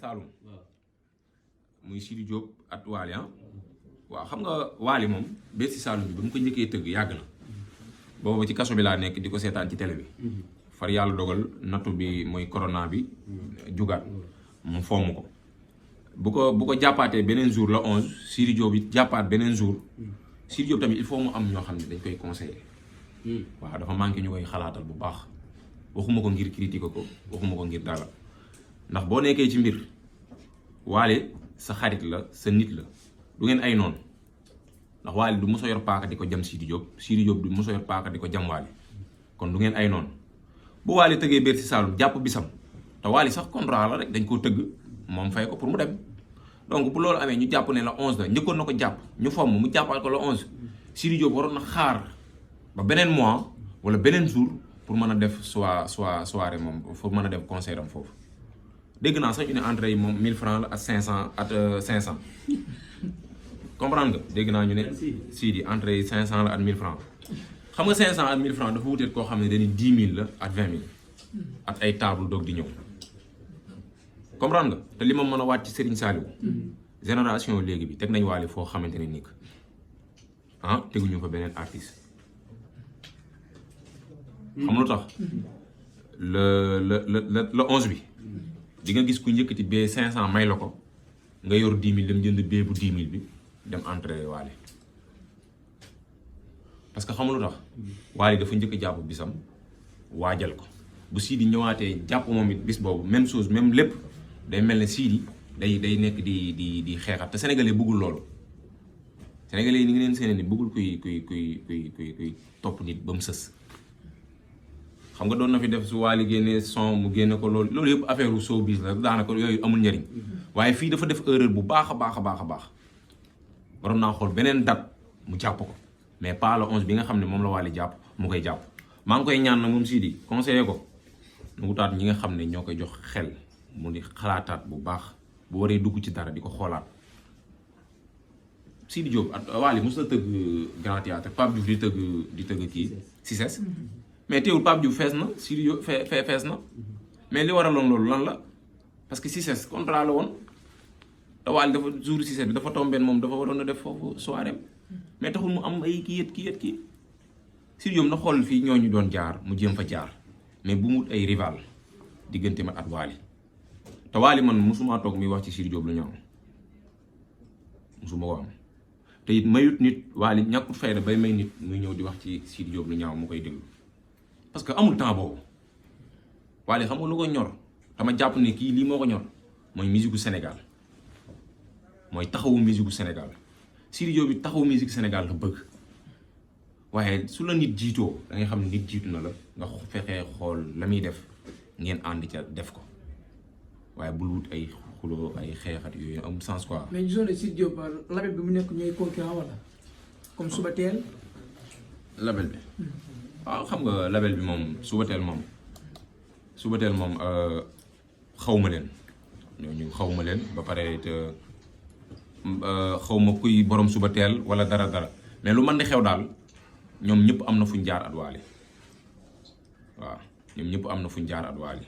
Saloum muy Sidi Diop at Waly waaw xam nga Waly moom Bercy Saloum bi ba mu ko njëkkee tëgg yàgg na boobu ci kaso bi laa nekk di ko seetaan ci télé bi far yàlla dogal nattu bi mooy corona bi jugaat mu fomm ko bu ko jàppaatee beneen jour la 11 Sidi Diop it jàppaat beneen jour Sidi Diop tamit il faut mu am ñoo xam ne dañ koy conseiller waaw dafa manqué ñu koy xalaatal bu baax waxuma ko ngir critiquer ko waxuma ko ngir dara ndax boo nekkee ci mbir Waly sa xarit la sa nit la du ngeen ay noonu ndax Waly du mos a yor paaka di ko jam Sidi Diop du mos a yor paaka di ko jam Waly kon du ngeen ay noonu bu Waly tëggee Bercy Saloum jàpp bisam te Waly sax contrat la rek dañ koo tëgg moom fay ko pour mu dem donc bu loolu amee ñu jàpp ne la 11 la njëkkoon na ko jàpp ñu fomm mu jàppaat ko la 11 Sidi Diop waroon na xaar ba beneen mois wala beneen jour pour mën a def soirée moom pour mën a def concert am foofu dégg naa sax ñu ne entrée yi moom 1000 francs la ak 500 ak 500 comprendre nga dégg naa ñu ne Sidi entrée yi 500 la ak 1000 francs xam nga 500 ak 1000 francs dafa wuteet koo xam ne dañuy 10 000 la ak 20 000 ak ay table doog di ñëw comprendre nga te li ma mën a waat ci Serigne Saliou génération léegi bi teg nañ Waly foo xamante ne nii teguñu fa beneen artiste xam lu tax le 11 bi di nga gis ku njëkkati bee 500 may la ko nga yor 10 000 dem jënd bee bu 10 000 bi dem entrée Waly parce que xam lu tax Waly dafa njëkk jàpp bisam waajal ko bu Sidi ñëwaatee jàpp moom it bis boobu même chose même lépp day mel ne Sidi day nekk di xeexat te sénégalais bëggul loolu sénégalais yi ni ngi leen seen ni bëggul kuy topp nit ba mu sës xam nga doon na fi def su Waly génnee son mu génne ko loolu yëpp affaire u showbiz la daanaka yooyu amul njëriñ waaye fii dafa def erreur bu baax a baax waroon naa xool beneen date mu jàpp ko mais pas le 11 bi nga xam ne moom la Waly jàpp mu koy jàpp maa ngi koy ñaan nag moom Sidi conseillé ko nu wutaat ñi nga xam ne ñoo koy jox xel mu di xalaataat bu baax bu waree dugg ci dara di ko xoolaat Sidi Diop ak Waly mos na tëgg Grand Théâtre Pape Diouf di tëgg kii Cissesse mais teewul Pape Diouf fees na Sidi Diop fees na mais li waraloon loolu lan la parce que Cissesse contrat la woon te Waly dafa jour Cissesse bi dafa tombé moom dafa waroon a def foofu soirée mais taxul mu am ay kii Sidi Diop na xool fii ñooñu doon jaar mu jéem fa jaar mais bu mu ay rival diggante ma at Waly te Waly man musuma toog muy wax ci Sidi Diop lu ñaaw musuma ko am te it mayut nit Waly ñàkkut fayda bay may nit muy ñëw di wax ci Sidi Diop lu ñaaw mu koy déglu parce que amul temps boobu Waly xam nga lu ko ñor dama jàpp ne kii lii moo ko ñor mooy musique gu Sénégal mooy taxawu musique gu Sénégal Sidi Diop bi taxawu musique Sénégal la bëgg waaye su la nit jiitoo da ngay xam ne nit jiitu na la nga fexee xool la muy def ngeen ànd ca def ko waaye bul wut ay xuloo ay xeexat yooyu amul sens quoi. mais ñu ne Sidi Diop label bi mu nekk ñooy concurrent wala comme Subatel. label bi waaw xam nga label bi moom Subatel moom xawma leen ñooñu xawma leen ba pare te xawma kuy borom Subatel wala dara mais lu mën di xew daal. ñoom ñëpp am na fuñ jaar at Waly waaw ñoom ñëpp am na fuñ jaar at Waly